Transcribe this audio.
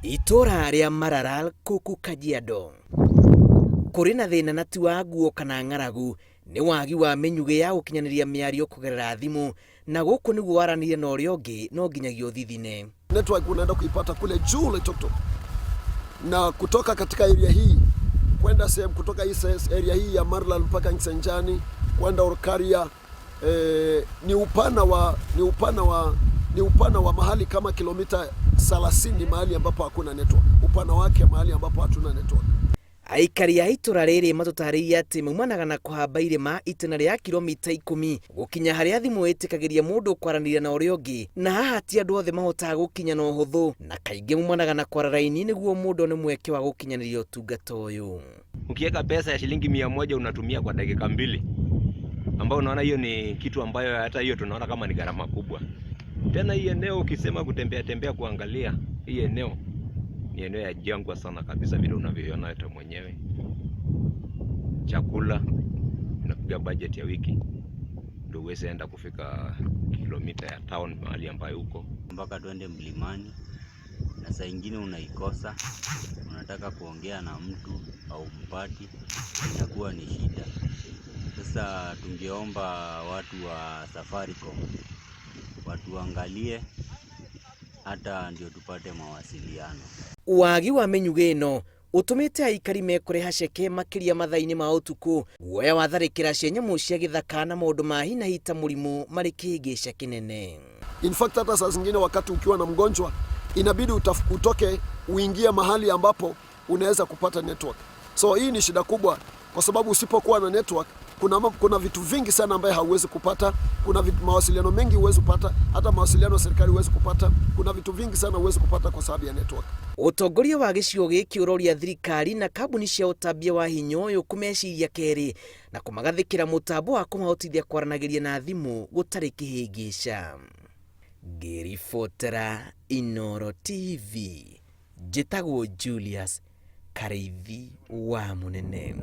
Itũra rĩa Maralal kũkũ Kajiado kũrĩ na thĩna na ti wa nguo kana ng'aragu, nĩ wagi wa mĩnyugĩ ya gũkinyanĩria mĩario kũgerera thimũ, na gũkũ nĩguo waranĩrie na ũrĩa ũngĩ no nginyagia ũthithine. Network unaenda kuipata kule juu Loitoktok, na kutoka katika area hii kwenda sehemu kutoka hii area hii ya Maralal mpaka Nsenjani kwenda Olkaria, ni upana wa mahali kama kilomita 30 mahali ambapo hakuna network, upana wake mahali ambapo hatuna network. Aikari a itũra rĩrĩ matũtarĩirie atĩ maumanaga na kũhamba irĩma itĩna rĩa kilomita 10 gũkinya harĩa thimũ ĩtĩkagĩria mũndũ kwaranĩria na ũrĩa ũngĩ, na haha ti andũ othe mahotaga gũkinya na ũhũthũ, na kaingĩ maumanaga na kwara raini nĩguo mũndũ one mweke wa gũkinyanĩria ũtungata ũyũ. Ukiweka pesa ya shilingi 100 unatumia kwa dakika 2, ambayo unaona hiyo ni kitu ambayo hata hiyo tunaona kama ni gharama kubwa. Tena hii eneo ukisema kutembea tembea kuangalia hii eneo ni eneo ya jangwa sana kabisa, vile unavyoiona hata mwenyewe. Chakula unapiga budget ya wiki ndio uweze enda kufika kilomita ya town mahali ambayo uko. Mpaka twende mlimani, na saa ingine unaikosa, unataka kuongea na mtu au mpati, inakuwa ni shida. Sasa tungeomba watu wa Safaricom watuangalie hata ndio tupate mawasiliano. Wagi wa mĩnyugĩ ĩno ũtũmĩte aikari mekore haceke makĩria mathaa-inĩ ma ũtukũ, guoya wa tharĩkĩra cia nyamũ cia gĩthaka na maũndũ ma hi na hi ta mũrimũ marĩ kĩhĩngĩca kĩnene. In fact, hata saa zingine wakati ukiwa na mgonjwa inabidi utoke uingie mahali ambapo unaweza kupata network. So hii ni shida kubwa, kwa sababu usipokuwa na network kuna vitu vingi sana ambaye hauwezi kupata. Kuna mawasiliano mengi huwezi kupata, hata mawasiliano ya serikali huwezi kupata. Kuna vitu vingi sana huwezi kupata kwa sababu ya network. Ũtongoria wa gĩcigo gĩkĩ ũroria thirikari na kambuni cia ũtambia wa hinya ũyũ kũmeciria kerĩ na kũmagathĩkĩra mũtambo wa kũmahotithia kwaranagĩria na thimũ gũtarĩ kĩhĩngĩca. Ngĩribotera Inooro TV, njĩtagwo Julius Karĩithi wa Mũnene.